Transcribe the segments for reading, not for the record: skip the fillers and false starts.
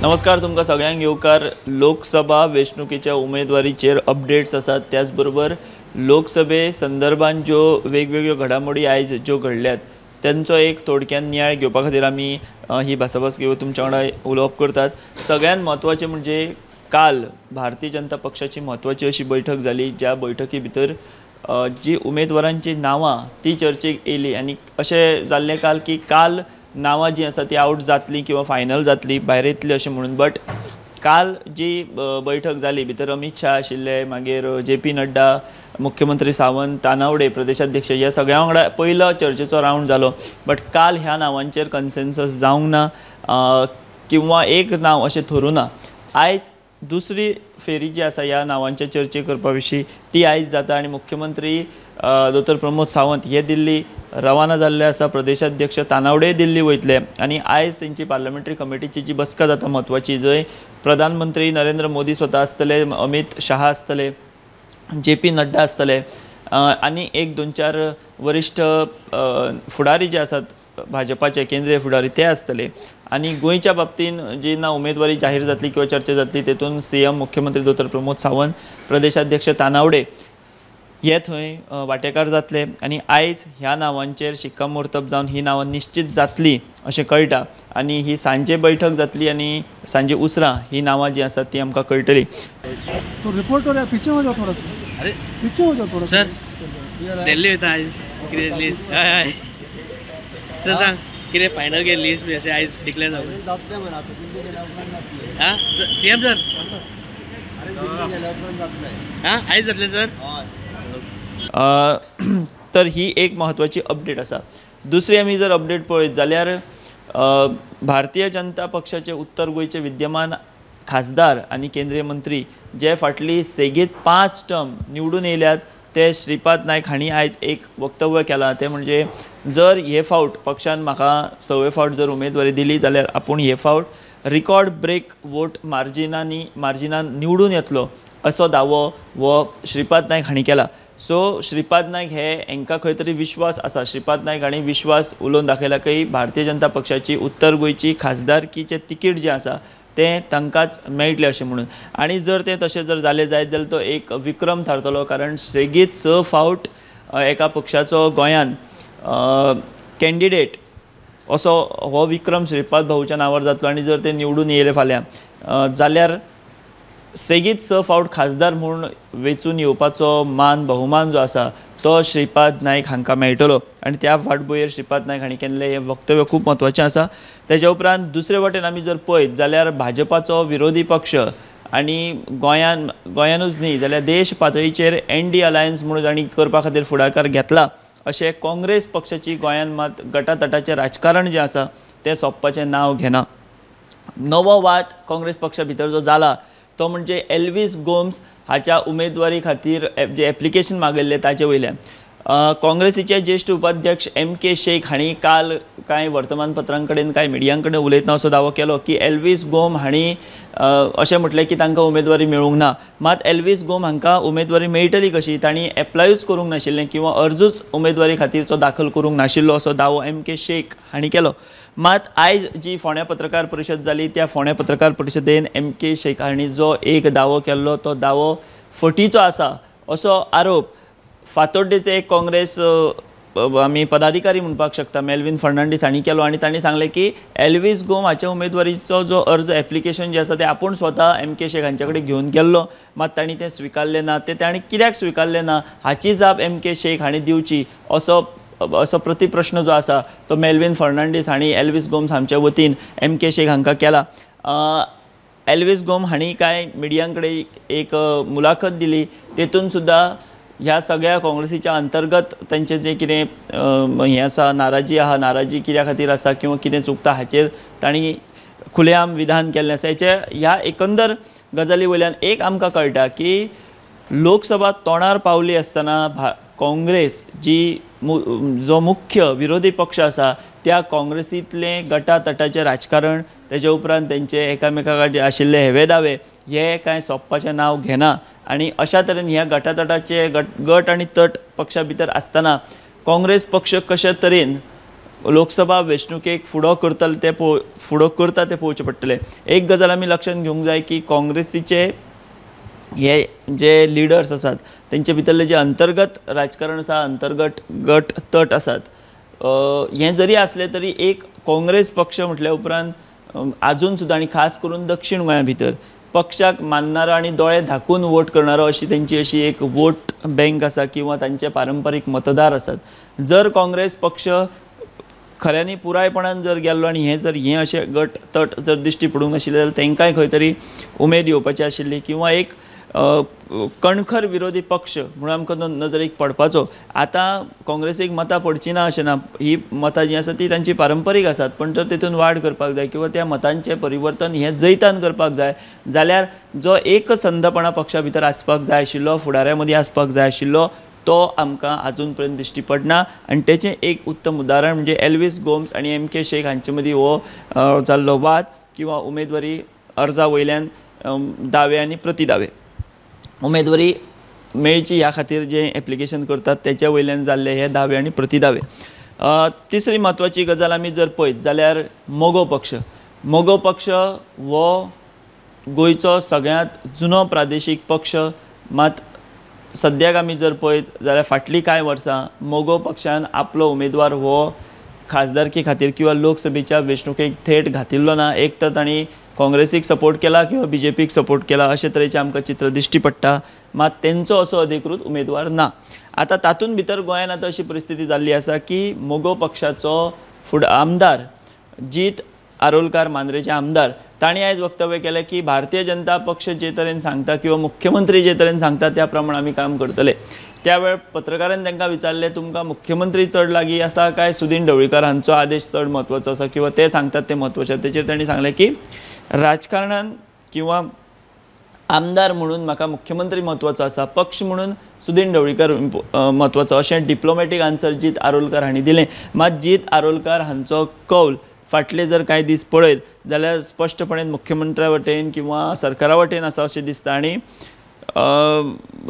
नमस्कार, तुमकां सगळ्यांक येवकार. लोकसभा वेंचणुकेच्या उमेदवारीचेर अपडेट्स आसात, त्याच बरोबर लोकसभे संदर्भात ज्यो वेगवेगळ्यो घडामोडी आयज ज्यो घडल्यात तांचो एक थोडक्यान नियाळ घेवपा खातीर आमी ही भासाभास घेवन तुमच्या वांगडा उलोवप करतात. सगळ्यांत म्हत्वाचें म्हणजे काल भारतीय जनता पक्षाची म्हत्वाची अशी बैठक जाली, ज्या बैठकी भितर जी उमेदवारांची नांवां ती चर्चेक येयली आनी अशें जाल्लें काल की काल नांवां जीं आसा ती आवट जातली किंवा फायनल जातली, भायर येतली अशें म्हणून. बट काल जी बैठक जाली भितर अमीत शाह आशिल्ले, मागीर जे पी नड्डा, मुख्यमंत्री सावंत, तानावडे प्रदेशाध्यक्ष, ह्या सगळ्यां वांगडा पयलो चर्चेचो रावंड जालो. बट काल ह्या नांवांचेर कन्सेन्सस जावंक ना किंवा एक नांव अशें थरूं ना. आयज दुसरी फेरी जी आसा ह्या नांवांचे चर्चे करपा विशीं ती आयज जाता आनी मुख्यमंत्री दोतोर प्रमोद सावंत हे दिल्ली रवाना जाल्ले आसा, प्रदेशाध्यक्ष तानावडे दिल्ली वयतले आनी आयज तेंची पार्लमेंटरी कमिटीची जी बसका जाता म्हत्वाची, जंय प्रधानमंत्री नरेंद्र मोदी स्वता आसतले, अमीत शाह आसतले, जे पी नड्डा आसतले आनी एक दोन चार वरिश्ठ फुडारी जे आसात भाजपाचे केंद्रीय फुडारी ते आसतले. आनी गोंयच्या बाबतीन जी ना उमेदवारी जाहीर जातली किंवा चर्चा जातली तेतून सी एम मुख्यमंत्री दोतोर प्रमोद सावंत, प्रदेशाध्यक्ष तानावडे हे थंय वांटेकार जातले आनी आयज ह्या नांवांचेर शिक्कामोर्तब जावन ही नांवां निश्चित जातली अशें कळटा. आनी ही सांजे बैठक जातली आनी सांजे उसरां ही नांवां जीं आसात ती आमकां कळटली. तो रिपोर्टर पीछे हो जाओ थोड़ा, अरे पीछे हो जाओ थोड़ा. सर दिल्ली वयता आयज, कितें लिस्ट? हय हय सर सांग कितें फायनल केली लिस्ट बी अशें आयज डिक्लेअर जातलें मरे आतां दिल्ली गेल्या उपरांत जातलें. आं सी एम सर, अरे दिल्ली गेल्या उपरांत जातलें. आं आयज जातलें सर. हय. तर ही एक म्हत्वाची अपडेट आसा. दुसरी आमी जर अपडेट पळयत जाल्यार भारतीय जनता पक्षाचे उत्तर गोंयचे विद्यमान खासदार आनी केंद्रीय मंत्री जे फाटली सेगीत 5 टर्म निवडून येयल्यात ते श्रीपाद नायक हांणी आयज एक वक्तव्य केलां, तें म्हणजे जर हे फावट पक्षान म्हाका 6वे फावट जर उमेदवारी दिली जाल्यार आपूण हे फावट रिकॉर्ड ब्रेक वोट मार्जिनान निवडून येतलो असो दावो हो श्रीपाद नायक हांणी केला. सो श्रीपाद नायक हे हांकां खंय तरी विश्वास आसा. श्रीपाद नायक हांणी विश्वास उलोवन दाखयला की भारतीय जनता पक्षाची उत्तर गोंयची खासदारकीचें तिकीट जें आसा तें तांकांच मेळटलें अशें म्हणून. आनी जर तें तशें जर जालें जायत जाल्यार तो एक विक्रम थारतलो, कारण सेगीत 6 फावट एका पक्षाचो गोंयान कॅन्डिडेट असो हो विक्रम श्रीपाद भाऊच्या नांवार जातलो. आनी जर ते निवडून येयले फाल्यां जाल्यार सेगीत 6 फावट खासदार म्हूण वेंचून येवपाचो मान बहुमान जो आसा तो श्रीपाद नायक हांकां मेळटलो. आनी त्या फाटभुंयेर श्रीपाद नायक हांणी केल्लें हें वक्तव्य खूब म्हत्वाचें आसा. तेज्या उपरांत दुसरे वटेन आमी जर पळयत जाल्यार भाजपाचो विरोधी पक्ष आनी गोंयानूच न्ही जाल्यार देश पातळीचेर एन डी अलायन्स म्हणून जांणी करपा खातीर फुडाकार घेतला अशें काँग्रेस पक्षाची गोंयान मात गटातटाचें राजकारण जें आसा तें सोंपपाचें नांव घेना. नवो वाद काँग्रेस पक्षा भितर जो जाला तो म्हणजे एल्वीस गोम्स हाच्या उमेदवारी खातीर जे एप्लिकेशन मागयल्लें ताचे वयल्यान काँग्रेसीचे ज्येश्ठ उपाध्यक्ष एम के शेख हांणी काल कांय वर्तमानपत्रां कडेन कांय मिडियां कडेन उलयतना असो दावो केलो की एल्वीस गोम हांणी अशें म्हटलें की तांकां उमेदवारी मेळूंक ना. मात एल्वीस गोम हांकां उमेदवारी मेळटली कशी, तांणी एप्लायूच करूंक नाशिल्लें किंवा अर्जूच उमेदवारी खातीरचो दाखल करूंक नाशिल्लो असो दावो एम के शेख हांणी केलो. मात आयज जी फोंड्या पत्रकार परिशद जाली त्या फोंड्या पत्रकार परिशदेन एम के शेख हांणी जो एक दावो केल्लो तो दावो फटीचो आसा असो आरोप फातोड्डेचे एक काँग्रेस आमी पदाधिकारी म्हणपाक शकता मेलवीन फर्नांडीस हांणी केलो. आनी तांणी सांगलें की एल्वीस गोम हाच्या उमेदवारीचो जो अर्ज एप्लिकेशन जें आसा तें आपूण स्वता एम के शेख हांचे कडेन घेवन गेल्लो, मात तांणी तें स्विकारलें ना. तें तांणी कित्याक स्विकारलें ना हाची जाप एम के शेख हांणी दिवची असो असो प्रतिप्रश्न जो आसा तो मेलवीन फर्नांडीस हांणी एल्वीस गोम्स हांच्या वतीन एम के शेख हांकां केला. एल्वीस गोम हांणी कांय मिडियां कडेन एक मुलाखत दिली, तेतून सुद्दां ह्या सगळ्या काँग्रेसीच्या अंतर्गत तांचें जें कितें हें आसा, नाराजी आहा, नाराजी कित्या खातीर आसा किंवा कितें चुकता हाचेर तांणी खुलेआम विधान केल्लें आसा. हेच्या ह्या एकंदर गजाली वयल्यान एक आमकां कळटा की लोकसभा तोंडार पावली आसतना काँग्रेस जी जो मुख्य विरोधी पक्ष आसा त्या काँग्रेसींतलें गटातटाचें राजकारण, तेजे उपरांत तेंचे एकामेका कडेन आशिल्ले हेवे दावे हे कांय सोंपपाचें नांव घेना. आनी अशा तरेन ह्या गटातटाचे गट आनी तट पक्षा भितर आसतना काँग्रेस पक्ष कशे तरेन लोकसभा वेंचणुकेक फुडो करतले ते फुडो करता ते पळोवचें पडटलें. एक गजाल आमी लक्षांत घेवंक जाय की काँग्रेसीचे हे जे लिडर्स आसात तेंचे भितरले जे अंतर्गत राजकारण आसा, अंतर्गत गट तट आसात, हें जरी आसलें तरी एक काँग्रेस पक्ष म्हटल्या उपरांत आजून सुद्दां आनी खास करून दक्षिण गोंया भितर पक्षाक मानणारो आनी दोळे धाकून वोट करणारो अशी तेंची अशी एक वोट बँक आसा किंवा तांचे पारंपारीक मतदार आसात. जर काँग्रेस पक्ष खऱ्यांनी पुरायपणान जर गेल्लो आनी हें जर हें अशें गट तट जर दिश्टी पडूंक नाशिल्लें जाल्यार तांकांय खंय तरी उमेद येवपाची आशिल्ली किंवा एक कणखर विरोधी पक्ष म्हणून आमकां नजरेक पडपाचो. आतां काँग्रेसीक मतां पडचीं ना अशें ना, ही मतां जीं आसा ती तांची पारंपारीक आसात, पण जर तेतून वाड करपाक जाय किंवा त्या मतांचें परिवर्तन हें जैतान करपाक जाय जाल्यार जो एक संदपणा पक्षा भितर आसपाक जाय आशिल्लो, फुडाऱ्यां मदीं आसपाक जाय आशिल्लो, तो आमकां आजून पर्यंत दिश्टी पडना. आनी तेचें एक उत्तम उदाहरण म्हणजे एल्वीस गोम्स आनी एम के शेख हांचे मदीं हो जाल्लो वाद किंवा उमेदवारी अर्जा वयल्यान दावे आनी प्रतिदावे, उमेदवारी मेळची ह्या खातीर जे एप्लिकेशन करतात तेच्या वयल्यान जाल्ले हे दावे आनी प्रतिदावे. तिसरी म्हत्वाची गजाल आमी जर पळयत जाल्यार मगो पक्ष. मगो पक्ष हो गोंयचो सगळ्यांत जुनो प्रादेशीक पक्ष, मात सद्याक आमी जर पळयत जाल्यार फाटलीं कांय वर्सां मगो पक्षान आपलो उमेदवार हो खासदारकी खातीर किंवा लोकसभेच्या वेंचणुकेक थेट घातिल्लो ना. एक तर तांणी काँग्रेसीक सपोर्ट केला किंवा बीजेपीक सपोर्ट केला अशे तरेचें आमकां चित्र दिश्टी पडटा, मात तेंचो असो अधिकृत उमेदवार ना. आतां तातूंत भितर गोंयांत आतां अशी परिस्थिती जाल्ली आसा की मगो पक्षाचो आमदार जीत आरोलकार, मांद्रेचे आमदार, तांणी आयज वक्तव्य केलें की भारतीय जनता पक्ष जे तरेन सांगता किंवा मुख्यमंत्री जे तरेन सांगता त्या प्रमाण आमी काम करतले. त्या वेळार पत्रकारान तांकां विचारलें तुमकां मुख्यमंत्री चड लागीं आसा काय सुदीन ढवळीकार हांचो आदेश चड म्हत्वाचो आसा किंवा ते सांगतात ते म्हत्वाचे, तेचेर तांणी सांगलें की राजकारणान किंवा आमदार म्हणून म्हाका मुख्यमंत्री म्हत्वाचो आसा, पक्ष म्हणून सुदीन ढवळीकर म्हत्वाचो, अशें डिप्लोमॅटीक आन्सर जीत आरोलकार हांणी दिलें. मात जीत आरोलकार हांचो कौल फाटले जर कांय दीस पळयत जाल्यार स्पश्टपणे मुख्यमंत्र्या वटेन किंवा सरकारा वटेन आसा अशें दिसता. आनी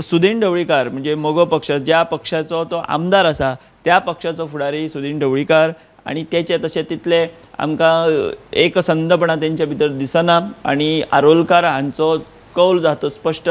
सुदीन ढवळीकार म्हणजे मगो पक्ष, ज्या पक्षाचो तो आमदार आसा त्या पक्षाचो फुडारी सुदीन ढवळीकार आनी तेचे तशें तितले आमकां एकसंदपणा तेंच्या भितर दिसना आनी आरोलकार हांचो कौल जातो स्पश्ट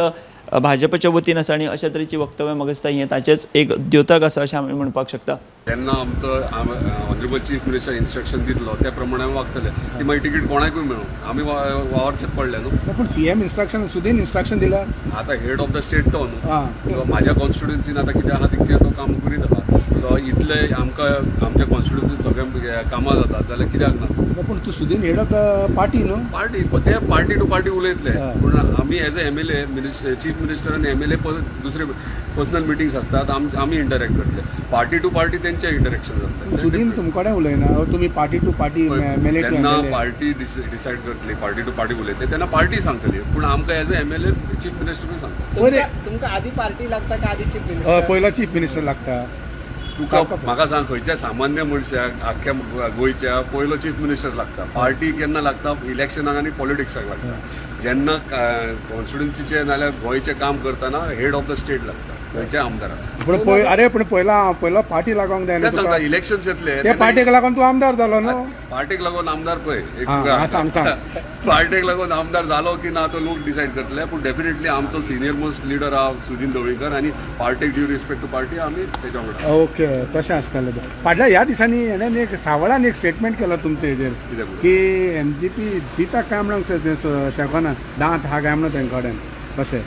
भाजपच्या वतीन आसा आनी अशा तरेची वक्तव्य म्हाका दिसता हें ताचेंच एक द्योतक आसा अशें आमी म्हणपाक शकता. तेन्ना आमचो ऑनरेबल चीफ मिनिस्टर इन्स्ट्रक्शन दितलो त्या प्रमाणे आमी वागतले, ती मागीर तिकीट कोणाकूय मेळूं, आमी वावरचेच पडले न्हू. पूण सीएम इन्स्ट्रक्शन, सुदीन इन्स्ट्रक्शन दिल्यार आतां हेड ऑफ the state तो न्हू, म्हाज्या कॉन्स्टिट्युएन्सीन आतां कितें आहा तितकें तो काम करीत आहा, सो इतले आमकां आमच्या कॉन्स्टिट्युएन्सीन सगळें कामां जातात जाल्यार कित्याक ना. पूण तूं Sudin head of the party न्हू, पार्टी ते पार्टी टू पार्टी उलयतले, पूण आमी as a M L A chief minister आनी एम एल ए दुसरे पर्सनल मिटिंग्स आसतात, आमी इंटरेक्ट करतले, पार्टी टू पार्टी तेंचे इंटरेक्शन जातले. सुदीन तुमकडे उलयना, तुमी party to party M L A जेन्ना पार्टी डिसायड करतली, पार्टी टू पार्टी उलयतले तेन्ना पार्टी सांगतली, पूण आमकां as a M L A chief मिनिस्टरूय सांगता. तुमकां आदी पार्टी लागता काय आदी चीफ मिनिस्टर? पयलो चीफ मिनिस्टर लागता. तुका म्हाका सांग खंयच्या सामान्य मनशाक आख्ख्या गोंयच्या पयलो चीफ मिनिस्टर लागता? पार्टी केन्ना लागता? इलेक्शनाक आनी पॉलिटिक्साक लागता. जेन्ना कॉन्स्टिट्युएन्सीचें नाल्यार गोंयचें काम करतना हेड ऑफ the state लागता खंयच्या आमदाराक. पूण अरे पूण पयलो पार्टी लागोंक जाय. सांगता इलेक्शन येतले ते पार्टीक लागून तूं आमदार जालो न्हू, पार्टीक लागून आमदार पळय पार्टीक लागून आमदार जालो की ना तो लोक डिसायड करतले, पूण डेफिनेटली आमचो सिनियर मोस्ट लिडर आहा सुदीन ढवळीकर आनी पार्टीक ड्यू रिस्पेक्ट टू पार्टी आमी तेच्या वांगडा. ओके, तशें आसतलें. फाटल्या ह्या दिसांनी हेणें एक सावळान एक स्टेटमेंट केलो तुमचे हेजेर की एम जी पी दिता काय म्हणूंक शकना, दांत आहा काय म्हणून तेंचे कडेन. तशें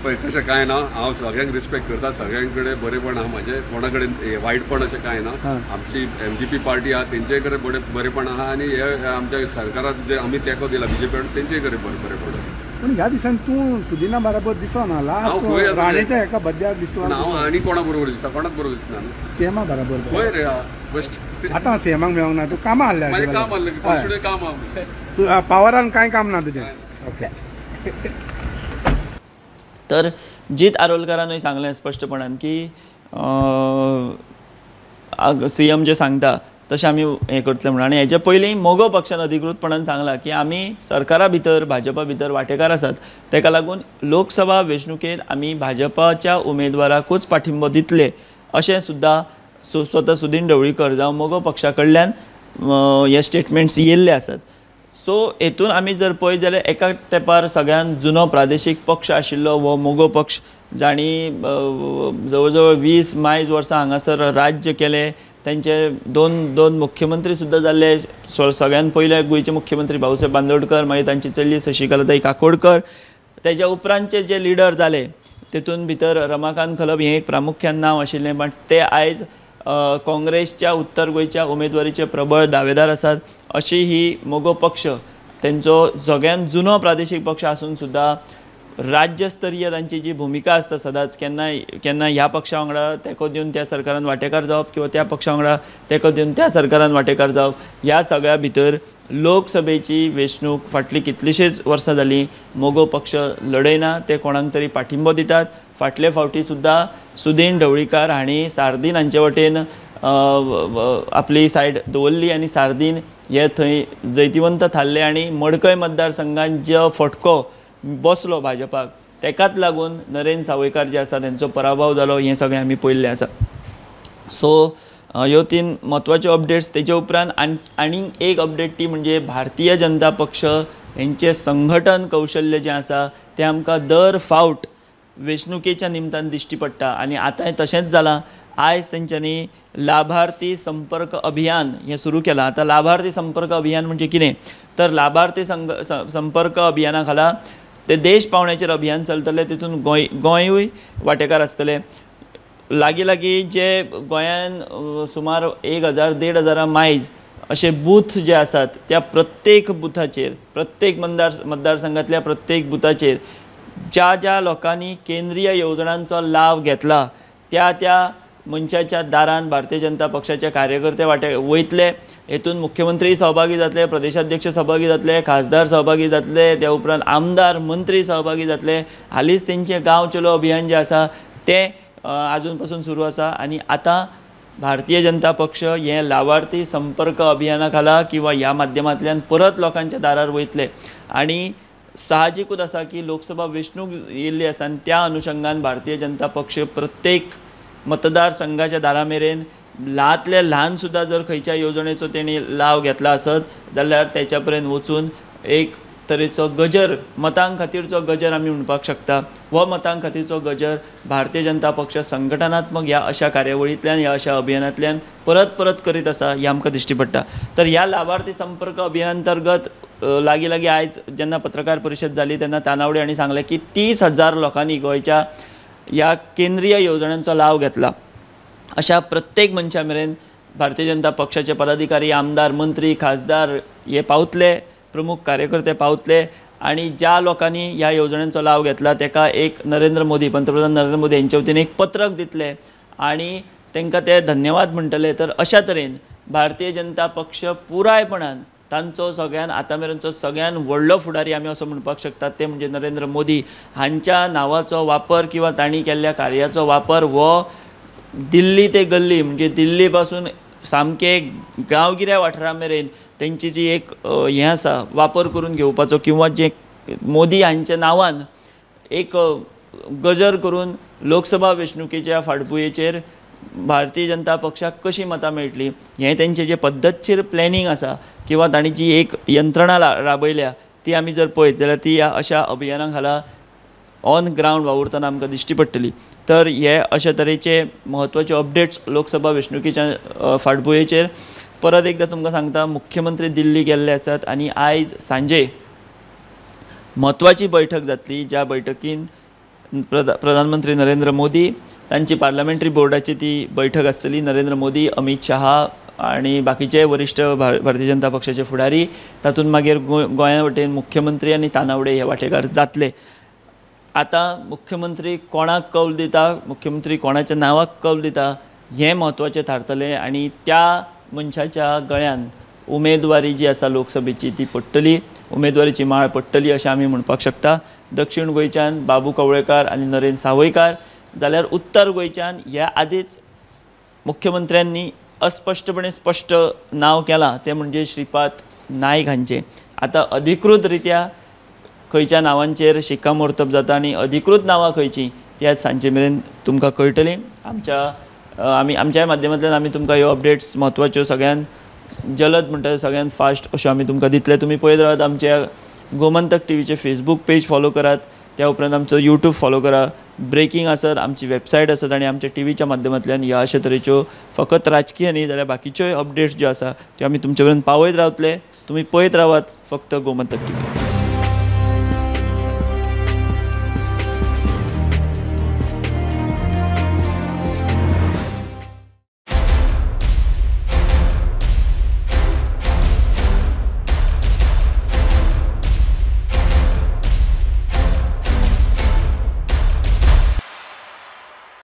पळय तशें कांय ना, हांव सगळ्यांक रिस्पेक्ट करता, सगळ्यां कडेन बरेपण आहा म्हाजें, कोणा कडेन वायटपण अशें कांय ना. आमची एम जी पी पार्टी आहा तेंचे कडेन बरेपण आहा आनी हे आमच्या सरकाराक जे आमी तेंको दिला बीजेपी तेंचे कडेन बरेपण. पूण ह्या दिसांनी तूं सुदिना बराबर दिसना, लास्ट राणेच्या एका बद्द्याक दिसलो. हांव आनी कोणा बरोबर दिसता? कोणाक बरोबर दिसना? सीएमा बराबर. खंय रे बेश्ट आतां सीएमाक मेळोंक ना, तूं कामां आहलें. म्हाजें काम आहलें, कॉन्स्टिट्युएन्सी काम आहा, पावरान कांय काम ना तुजें. ओके. तर जीत आरोलकारानूय सांगलें स्पश्टपणान की सी एम जे सांगता तशें आमी हें करतले म्हणून. आनी हेजे पयलीं मगो पक्षान अधिकृतपणान सांगलां की आमी सरकारा भितर भाजपा भितर वांटेकार आसात, तेका लागून लोकसभा वेंचणुकेंत आमी भाजपाच्या उमेदवाराकूच पाठिंबो दितले अशें सुद्दां स्वता सुदीन ढवळीकर जावं मगो पक्षा कडल्यान हे स्टेटमेंट्स येयल्ले आसात. सो हेतून आमी जर पळयत जाल्यार एका तेंपार सगळ्यान जुनो प्रादेशीक पक्ष आशिल्लो हो मगो पक्ष, जाणी जवळ जवळ 20 मायज वर्सां हांगासर राज्य केलें, तांचे दोन मुख्यमंत्री सुद्दां जाल्ले. सगळ्यान पयले गोंयचे मुख्यमंत्री भाऊसाहेब बांदोडकर, मागीर तांची चली शशिकलाताई काकोडकर, तेज्या उपरांतचे जे लिडर जाले तेतून भितर रमाकांत खलप हें एक प्रामुख्यान नांव आशिल्लें, पण ते आयज काँग्रेसच्या उत्तर गोंयच्या उमेदवारीचे प्रबळ दावेदार आसात. अशी ही मगो पक्ष तेंचो सगळ्यान जुनो प्रादेशीक पक्ष आसून सुद्दां राज्यस्तरीय तांची जी भुमिका आसता सदांच केन्ना केन्ना ह्या पक्षा वांगडा तेंको दिवन त्या सरकारान वांटेकार जावप किंवा त्या पक्षा वांगडा तेंको दिवन त्या सरकारान वांटेकार जावप, ह्या सगळ्या भितर लोकसभेची वेंचणूक फाटलीं कितलींशींच वर्सां जालीं मगो पक्ष लडयना, ते कोणाक तरी पाठिंबो दितात. फाटले फावटी सुद्दां सुदीन ढवळीकार हांणी सार्दीन हांचे वटेन आपली सायड दवरली आनी सार्दीन हे थंय जैतिवंत थारले आनी मडकय मतदारसंघान जो फटको बसलो भाजपाक तेकाच लागून नरेंद्र सावयकार जे आसा तेंचो पराभव जालो, हें सगळें आमी पळयल्लें आसा. सो ह्यो 3 म्हत्वाच्यो अपडेट्स. तेजे उपरांत आनीक एक अपडेट ती म्हणजे भारतीय जनता पक्ष हेंचें संघटन कौशल्य जें आसा तें आमकां दर फावट वेंचणुकेच्या निमतान दिश्टी पडटा आनी आतांय तशेंच जालां. आयज तेंच्यांनी लाभार्थी संपर्क अभियान हें सुरू केलां. आतां लाभार्थी संपर्क अभियान म्हणजे कितें, तर लाभार्थी संपर्क अभियाना खाला ते देश पावण्याचेर अभियान चलतलें, तितून गोंयूय वांटेकार आसतलें. लागीं लागीं जे गोंयान सुमार 1000 1500 मायज अशे बूथ जे आसात त्या प्रत्येक बुथाचेर, प्रत्येक मतदारसंघातल्या प्रत्येक बुथाचेर ज्या ज्या लोकांनी केंद्रीय येवजणांचो लाव घेतला त्या त्या मनशाच्या दारान भारतीय जनता पक्षाचे कार्यकर्ते वाटे वयतले. हेतून मुख्यमंत्री सहभागी जातले, प्रदेशाध्यक्ष सहभागी जातले, खासदार सहभागी जातले, त्या उपरांत आमदार मंत्री सहभागी जातले. हालींच तेंचें गांव चलो अभियान जें आसा तें आजून पासून सुरू आसा आनी आतां भारतीय जनता पक्ष हें लावार्थी संपर्क अभियाना खाला किंवा ह्या माध्यमांतल्यान परत लोकांच्या दारार वयतले. आनी साहजिकूच आसा की लोकसभा वेंचणूक येयल्ली आसा आनी त्या अनुशंगान भारतीय जनता पक्ष प्रत्येक मतदारसंघाच्या दारा मेरेन ल्हानांतले ल्हान सुद्दां जर खंयच्या येवजणेचो तेणी लाव घेतला आसत जाल्यार तेच्या पर्यंत वचून एक तरेचो गजर, मतां खातीरचो गजर आमी म्हणपाक शकता, हो मतां खातीरचो गजर भारतीय जनता पक्ष संघटनात्मक ह्या अशा कार्यावळींतल्यान, ह्या अशा अभियानांतल्यान परत परत करीत आसा हें आमकां दिश्टी पडटा. तर ह्या लाभार्थी संपर्क अभियानांतर्गत लागीं लागीं आयज जेन्ना पत्रकार परिशद जाली तेन्ना तानावडे हांणी सांगलें की 30,000 लोकांनी गोंयच्या ह्या केंद्रीय येवजण्यांचो लाव घेतला. अशा प्रत्येक मनशा मेरेन भारतीय जनता पक्षाचे पदाधिकारी, आमदार, मंत्री, खासदार हे पावतले, प्रमुख कार्यकर्ते पावतले आनी ज्या लोकांनी ह्या येवजण्यांचो लाव घेतला तेका एक नरेंद्र मोदी, पंतप्रधान नरेंद्र मोदी हेंचे वतीन एक पत्रक दितले आनी तांकां ते धन्यवाद म्हणटले. तर अशा तरेन भारतीय जनता पक्ष पुरायपणान तांचो सगळ्यान आतां मेरेनचो सगळ्यान व्हडलो फुडारी आमी असो म्हणपाक शकतात ते म्हणजे नरेंद्र मोदी हांच्या नांवाचो वापर किंवा तांणी केल्ल्या कार्याचो वापर हो दिल्ली ते गल्ली म्हणजे दिल्ली पासून सामके गांवगिऱ्या वाठारा मेरेन तेंची जी एक हें आसा वापर करून घेवपाचो किंवा जे मोदी हांच्या नांवान एक गजर करून लोकसभा वेंचणुकेच्या फाटभुंयेचेर भारतीय जनता पक्षाक कशी मतां मेळटली हें तेंचें जें पद्दतशीर प्लॅनिंग आसा किंवा तांणी जी एक यंत्रणा राबयल्या ती आमी जर पळयत जाल्यार ती ह्या अशा अभियाना खाला ऑन ग्रावंड वावुरतना आमकां दिश्टी पडटली. तर हे अशा तरेचे म्हत्वाचे अपडेट्स लोकसभा वेंचणुकेच्या फाटभुंयेचेर. परत एकदां तुमकां सांगता, मुख्यमंत्री दिल्ली गेल्ले आसात आनी आयज सांजे म्हत्वाची बैठक जातली ज्या बैठकीन प्रधानमंत्री नरेंद्र मोदी तांची पार्लमेंटरी बोर्डाची ती बैठक आसतली. नरेंद्र मोदी, अमीत शहा आनी बाकीचे वरिश्ठ भारतीय जनता पक्षाचे फुडारी, तातूंत मागीर गोंया वटेन मुख्यमंत्री आनी तानावडे हे वांटेकार जातले. आतां मुख्यमंत्री कोणाक कौल दिता, मुख्यमंत्री कोणाच्या नांवाक कौल दिता हें म्हत्वाचें थारतलें आनी त्या मनशाच्या गळ्यान उमेदवारी जी आसा लोकसभेची ती पडटली, उमेदवारीची माळ पडटली अशें आमी म्हणपाक शकता. दक्षिण गोंयच्यान बाबू कवळेकार आनी नरेंद्र सावयकार, जाल्यार उत्तर गोंयच्यान ह्या आदींच मुख्यमंत्र्यांनी अस्पश्टपणे स्पश्ट नांव केलां तें म्हणजे श्रीपाद नायक हांचें. आतां अधिकृत रित्या खंयच्या नांवांचेर शिक्कामोर्तब जाता आनी अधिकृत नांवां खंयचीं ती आज सांजे मेरेन तुमकां कळटलीं. आमच्या आमी आमच्याय माध्यमांतल्यान आमी तुमकां ह्यो अपडेट्स म्हत्वाच्यो सगळ्यान जलद म्हणटा सगळ्यान फास्ट अश्यो आमी तुमकां दितले. तुमी पळयत रावात आमच्या गोमंतक टीव्हीचे फेसबूक पेज फॉलो करात, त्या उपरांत आमचो यूट्यूब फॉलो करा. ब्रेकींग आसत, आमची वेबसायट आसत आनी आमच्या टीव्हीच्या माध्यमांतल्यान ह्या अशे तरेच्यो फकत राजकीय न्ही जाल्यार बाकीच्योय अपडेट्स ज्यो आसा त्यो आमी तुमचे पर्यंत पावयत रावतले. तुमी पळयत रावात फक्त गोमंतक टीव्ही.